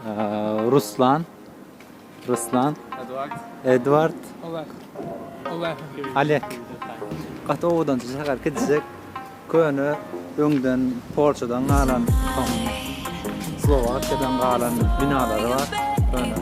Ruslan, Ruslan, Edward, Edward, Oleg, Oleg. Alek. Gaty owadança şäher kiçijek. Köne öňden Polşadan galan, soň Slowakiýadan galan binalary bar. Köne.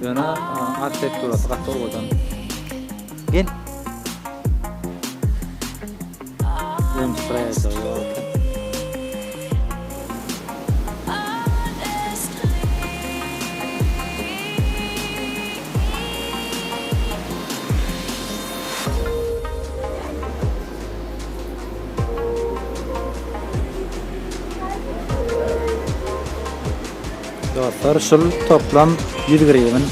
Ýöne arhitekturasy gaty owadan. Gel. Öň proýektor ýok eken. Dostlar şul toplam 100 griwin.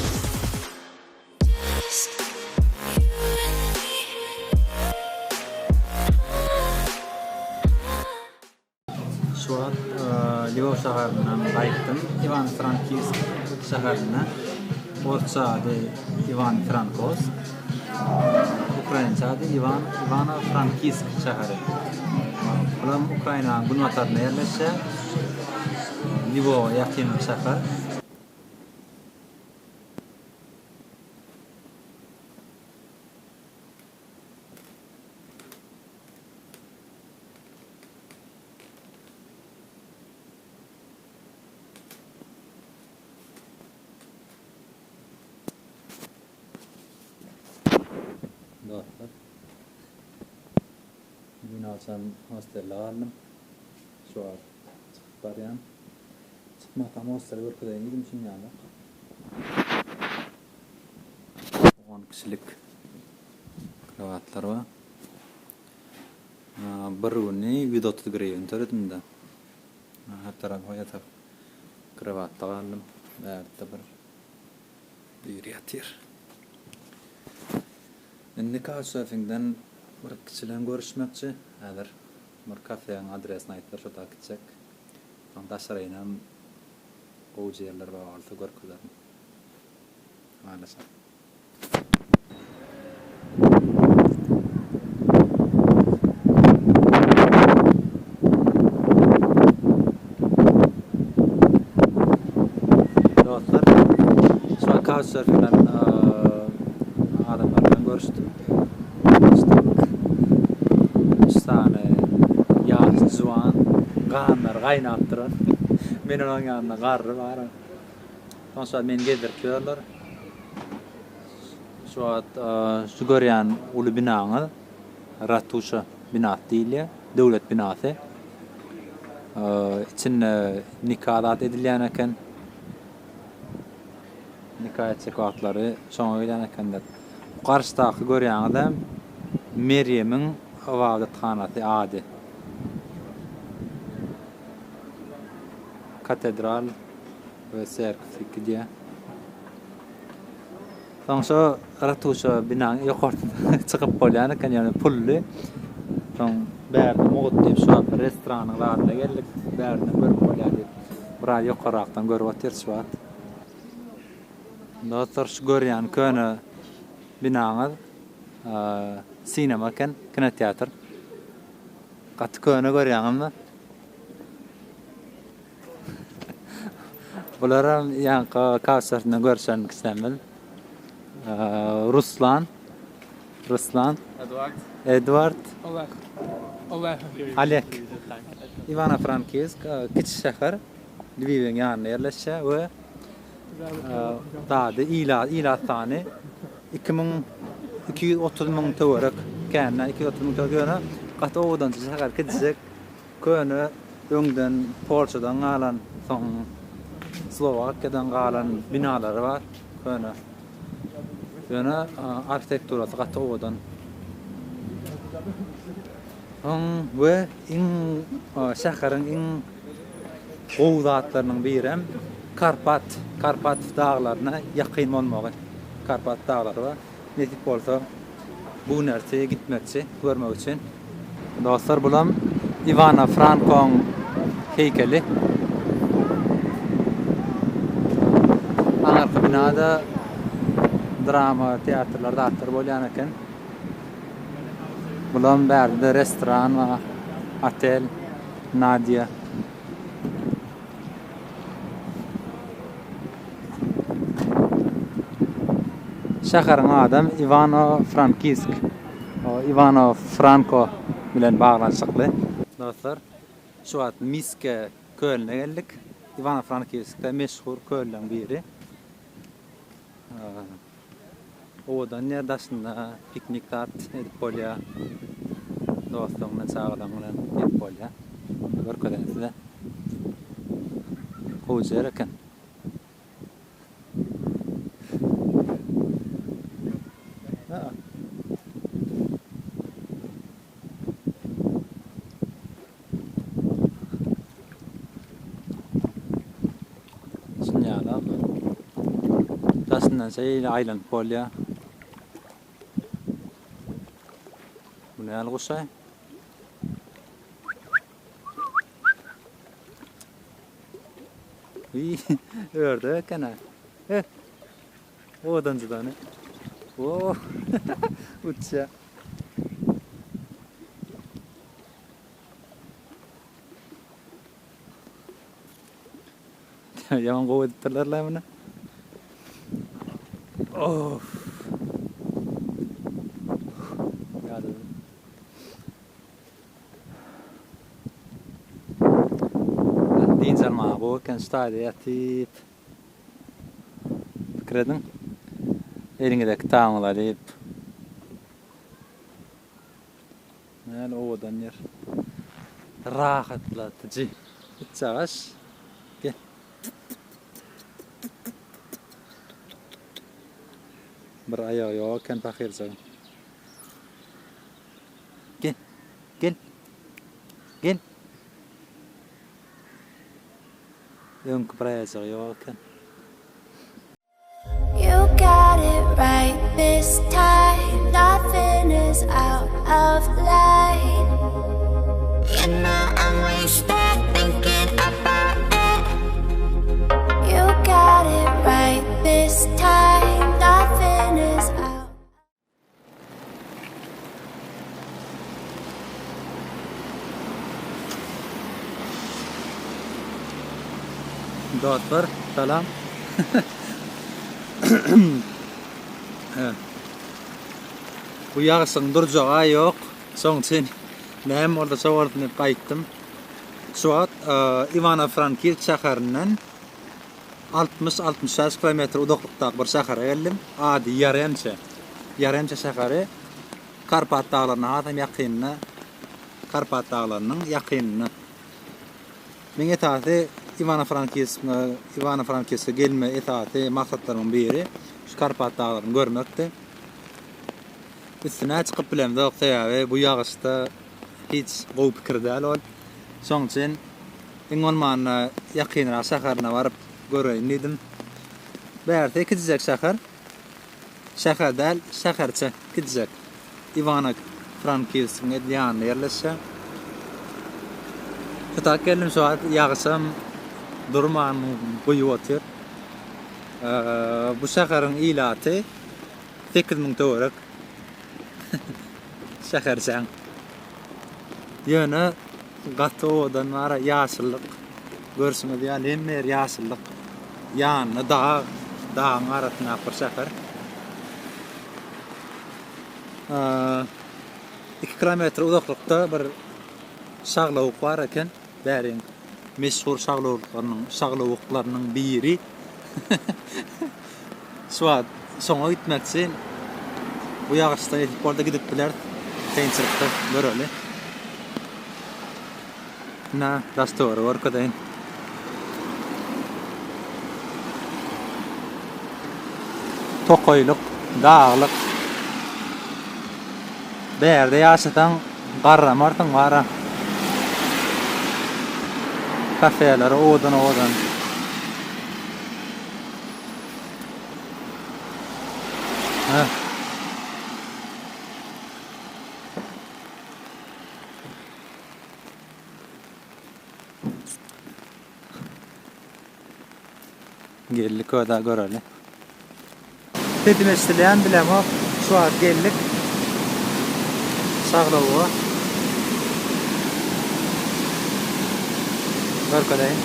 Şu wagt Lwow şäherinden gaýtdym. Iwan-Frankivsk şäherine. Orsça ady Iwan-Frankovsk. Ukrainça ady Iwan Iwano-Frankivsk şäheri. Bulam Ukrainanyň günbatarynda ýerleşýär. Lwowa ýakyn bir şäher. Dostlar. Bugün agşam hostelde galdym. Şu wagt çykyp barýan. Çykmakam hosteli görkezeýin diýdim şunýalak. On kişilik krowatlar bar. Bir güni 130 griwin töledim-de. Her tarapy ýatak krowatda galdym. Bärde bir biri ýatyr. Indi Couchsurfing-den bir kişi bilen görüşmekçi. Häzir bir kafeň adresini aýtdylar, şo taýa gitjek. Soň daşarynam gowja ýerler bar bolsa görkezerin. Halaşar. Dostlar, şu an Couchsurfing-den adamlar bilen görüşdim. Görüşdik. Üç sany ýaş juwan, ganlary gaýnap duran. Men olaryň ýanynda garry bar. Soň şu wagt meni gezdirip ýörler. Şu wagt şu görýän uly binaňyz Ratuşa binasy diýilýär. Döwlet binasy. Içinde nika zat edilýän eken. Nika etjek wagtlary şoňa gelýän ekenler. Bu garşydaky görýäňizem Merýemiň ybadathanasy ady. Katedral we serkw diýip gidýär. Soň şo ratuşa binaň ýokarsyna çykyp bolýan eken, ýöne pully. Soň bärde mugt diýip şu wagt bir restoranyň zadyna geldik. Bärden görüp bolýar diýip, biraz ýokarrakdan görüp otyrys şu wagt. Dostlar şu görýän köne binaňyz sinema eken, kinoteatr. Gaty köne görýäňizmi? Bularam ýaňky kafesinde görşen kişilerimiz. Ruslan, Ruslan, Edward, Edward, Oleg, Oleg, Alek. Iwano-Frankivsk kiçi şäher, Lwiwiň ýanynda ýerleşýär we zady ilat ilat sany 2230 müň töwerek kände 230 müň töwerek ýöne gaty owadança şäher kiçijek Köne öňden Polşadan galan, soň Slowakiýadan galan binalary bar köne. Ýöne arhitekturasy gaty owadan. Soň we iň şäheriň iň gowy zatlarynyň birem Karpat, Karpat daglaryna ýakyn bolmagy. Karpat daglary bar. Nesip bolsa bu gün ertir gitmekçi görmek üçin. Dostlar bulam Iwana Frankoň heýkeli. Aňyrky binada drama teatrlar zatlar bolýan eken. Bulam bärde restoran bar, otel, Nadia. Şäheriň adam Iwano-Frankiwsk, Iwano Franko bilen baglanyşykly. Dostlar, şu wagt Miske kölüne geldik. Iwano-Frankiwskde meşhur kölleriň biri. Owadan ýer daşynda piknik zat edip bolýar. Dostlaryň bilen, çagalaryň bilen gelip bolýar. Görkezeýin size. Gowja ýer eken. Şunýalak. Daşyndan şeýle aýlanyp bolýar. Bu näl guşaý? Wiý, ördek eken-ä. Eh, owadanjydany. Oh, uçýar. Ýaman gowy edipdirler-le muny. Of. Ýadadym. Dynç almaga gowy eken şu taýda ýatyp. Pikir ediň. Eliňize kitabyňyzy alyp. Näl owadan ýer. Rahatlatyjy. Itjagaş. Gel. Bir aýagy ýok eken pahyrjygyň. Gel. Gel. Gel. Öňki bir aýajygy ýok eken. You got it right this time. Nothing is out of line. You know I'm wasted thinking about it. You got it right this time. Nothing is out. Dostlar, salam. Bu ýagyşyň durjagy ýok. Şoň üçin näme bolsa şo bolsun diýip gaýtdym. Şu wagt Iwano-Frankivsk şäherinden 60-65 kilometr uzaklykdaky bir şähere geldim. Ady Ýaremçe. Ýaremçe şäheri Karpat daglaryna hasam ýakynda, Karpat daglarynyň ýakynynda. Meň esasy Iwano-Frankivske gelme esasy maksatlarymyň biri şu Karpat daglaryny görmekdi. Üstüne çykyp bilemzok, sebäbi bu ýagyşda hiç gowy pikir däl ol. Şoň üçin Iň bolmanda ýakynrak şäherine baryp göreýin diýdim. Bärsi kiçijek şäher. Şäher däl, şäherçe, kiçijek. Iwano-Frankiwskiň edil ýanynda ýerleşýär. Şutak geldim şu wagt ýagyşam durman guýup otyr. Bu şäheriň ilaty 8000 töwerek. Şäherçäň. Ýöne Gaty owadan bara ýaşyllyk. Görşüňiz ýaly hemme ýer ýaşyllyk. Ýanynda dag, dagyň arasyndaky bir şäher. 2 kilometr uzaklykda bir şaglawuk bar eken. Bäriň meşhur şaglawuklarynyň, şaglawuklarynyň biri. Şu wagt şoňa gitmekçi. Bu ýagyşda nesip bolsa gidip bileris. Kynçylykda göreli. Ine daş-töweregi görkezeýin. Tokaýlyk, daglyk. Bärde ýaşasaň garramarsyň bara. Kafeler owadan-owadan. Heh. Geldik öza göreli. Sesim eşidilýärmi bilemok. Şu wagt geldik. Şaglawuga. Görkezeýin.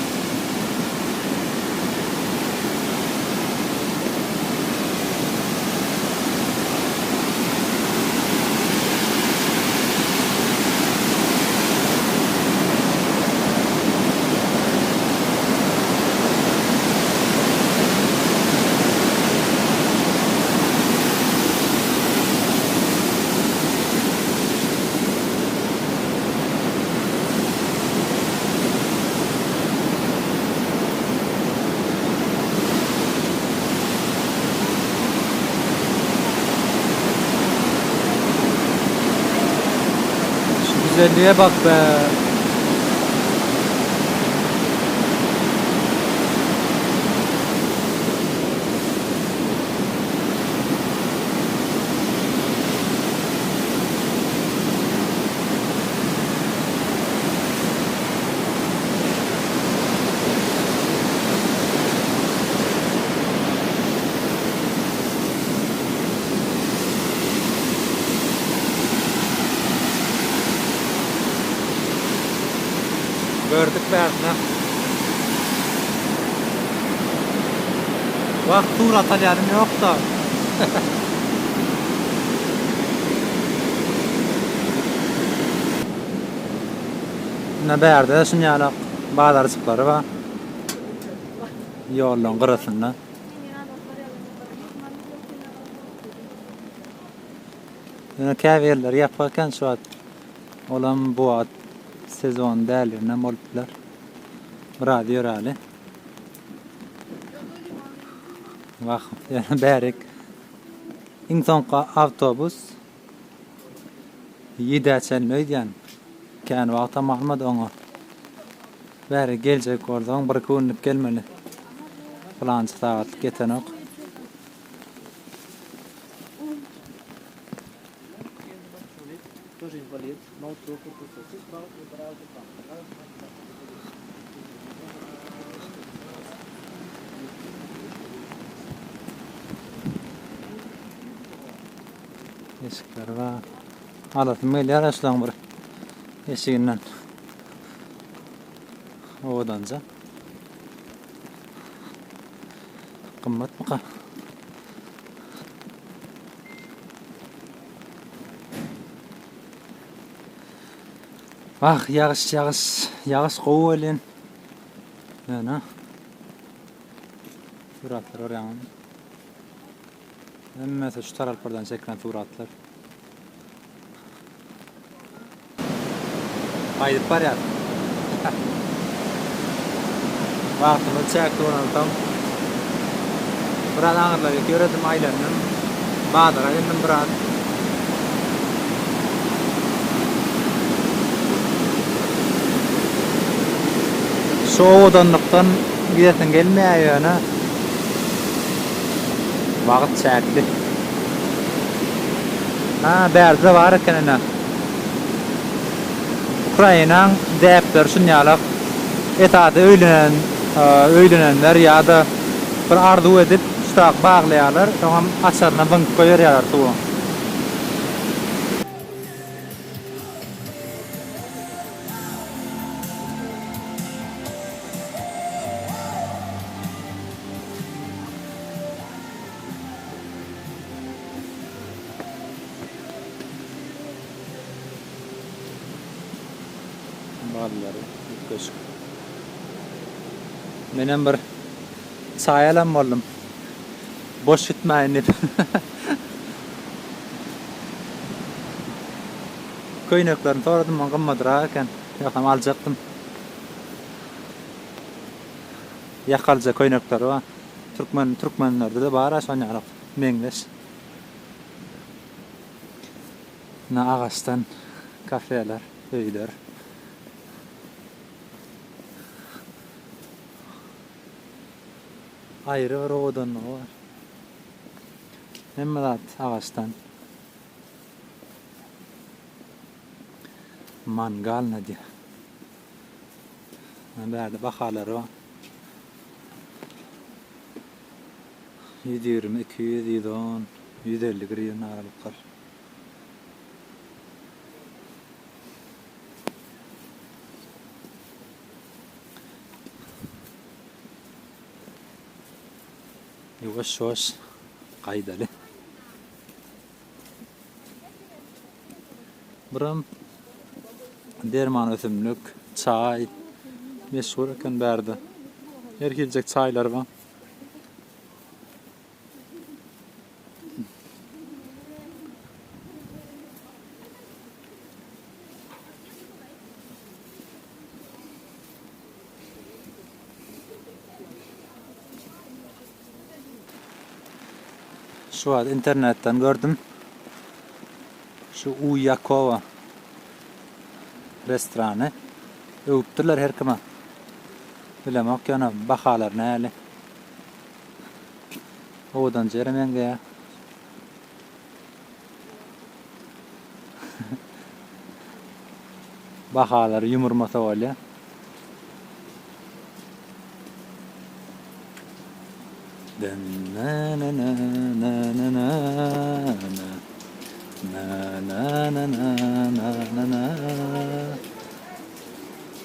Gözellige bak be. Gördük bärsine. Wah surat alýanym ýok-da. Ine bärde şunýalak bazarjyklary bar. Ýollaň gyrasynda. Ýöne käbirleri ýapyk eken şu wagt. Olam bu wagt sezon däldiginem bolup biler. Biraz ýöräli. Wah, ýöne bärik iň soňky awtobus ýedä çenli öýdýän. Kän wagtam galmady oňa. Bäri geljek bolsaň birki günlük gelmeli. Pylança sagatlyk ýetenok. Eşikleri bar. Alasym gelýär şulaň bir eşiginden. Owadanja. Gymmatmyka? Ah, ýagyş, ýagyş, ýagyş gowy welin. Ýöne suratlar görýäňizmi? Hemmesi şu taraplardan çekilen suratlar. Gaýdyp barýar. Wagtymyz çäkli bolansoň, biraz aňyrlaryk ýöredim, aýlandym. Bazara geldim biraz. Şu owadanlykdan gidesiň gelmeýär ýöne wagt çäkli. Ha, bärde-de bar eken ine. Ukrainaň däpleri şunýalak, esasy öýlenen öýlenenler ýa-da bir arzuw edip şutak baglaýarlar, soňam açaryna zyňyp goýberýärler suwa. Ballary üýtgeşik. Menem bir çaý alan boldum. Boş gitmäýin diýip. Köýneklerini soradym, maňa gymmadrak eken. Ýogsam aljakdym. Ýakalyja köýnekleri bar. Türkmen türkmenlerde-de bar-a şon ýalak meňzeş. Ine agaçdan kafeler, öýler. Aýry bir owadanlygy bar. Hemme zat agaçdan. Mangalna diýýär. Bärde bahalary bar. 120, 200, 110, 150 griwna aralyklar. Ýuwaş-ýuwaş gaýdaly. Buram derman ösümlik, çaý meşhur eken bärde. Her hiljek çaýlar bar. Şu wagt internetden gördüm. Şu Uýakowa. Restorany. Öwüpdirler her kime. Bilemok ýöne bahalary näli. Owadanja ýere meňzeýär. Bahalary ýumurmasa bolýar.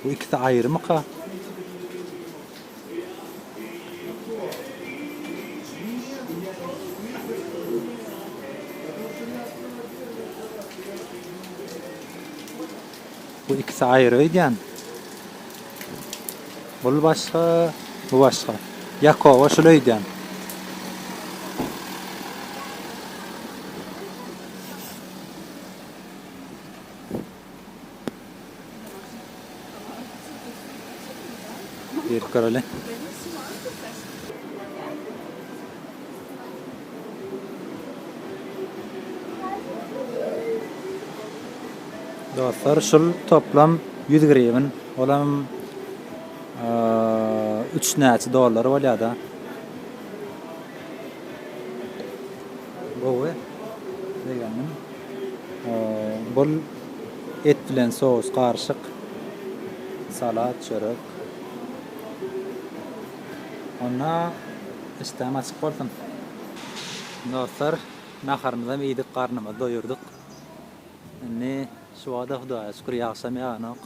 Bu ikisi aýrymyka? Bu ikisi aýry öýdýän. Bul başga, bu başga. Ýakowa şul öýdýän. Girip göreli. Dostlar şul toplam 100 griwin. Olam üç näçe dollar bolýada. Gowy. Begendim. Bul et bilen sous garyşyk. Salat, çörek. Onda işdäm açyk bolsun. Dostlar, naharymyzam iýdik, garnymyzy doýurdyk. Indi şu wagta Hudaýa şükür ýagşam ýaganok.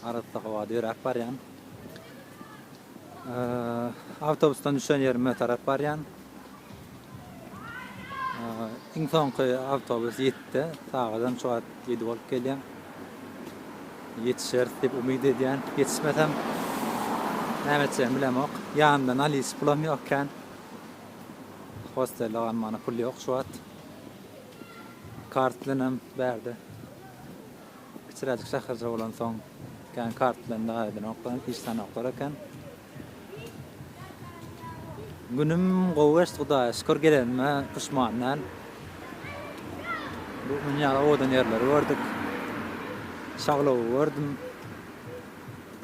Arassa howada ýöräp barýan. Awtobusdan düşen ýerime tarap barýan. Iň soňky awtobus ýetdi. Sagadam şu wagt ýedi bolup gelýär. Ýetişeris diýip umyt edýän. Ýetişmesem näme etjegimi bilemok. Ýanymda naliç pulam ýok kän. Hostelde galmana pul ýok şu wagt. Kart bilenem bärde kiçiräjik şäherje bolansoň kän kart bilen dagy edenoklar, işlänoklar eken. Günüm gowy geçdi Hudaýa şükür gelenime puşman däl. Bu dünýäde owadan ýerleri gördük. Şaglawugy gördüm.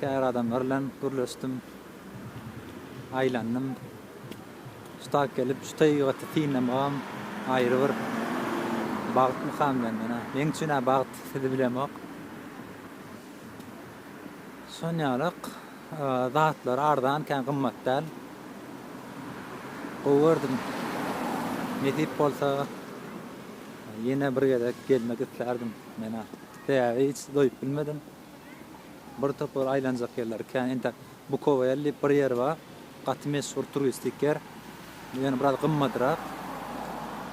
Käbir adamlar bilen gürleşdim. Aýlandym. Şu tak gelip şu tebigaty synlamagam aýry bir bagtmykam diýen men-ä. Meň üçin-ä bagt, sizi bilemok. Şonýalak zatlar arzan kän gymmat däl. Gowy gördüm. Nesip bolsa ýene bir gezek gelmek islärdim men-ä. Sebäbi hiç doýup bilmedim. Bir topar aýlanjak ýerleri kän. Entek Bukowel diýip bir ýer bar. Gaty meşhur turistik ýer. Ýöne biraz gymmadrak.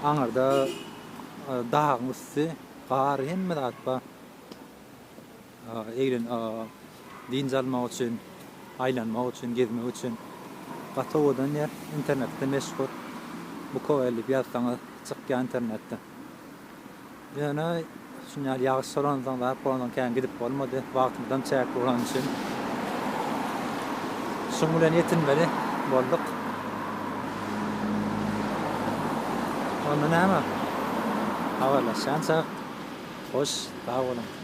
Aňyrda dagyň üsti, gar hemme zat bar. Eglen dynç almak üçin, aýlanmak üçin, gezmek üçin gaty owadan ýer. Internetde meşhur. Bukowel diýip ýazsaňyz çykýar internetde. Ýöne şuny ýaly ýagyş bolansoň, zat bolansoň kän gidip bolmady. Wagtymyzam çäkli bolany üçin. Şuň bilen ýetinmeli bolduk. Onda näme? Habarlaşýançak, hoş, sag boluň!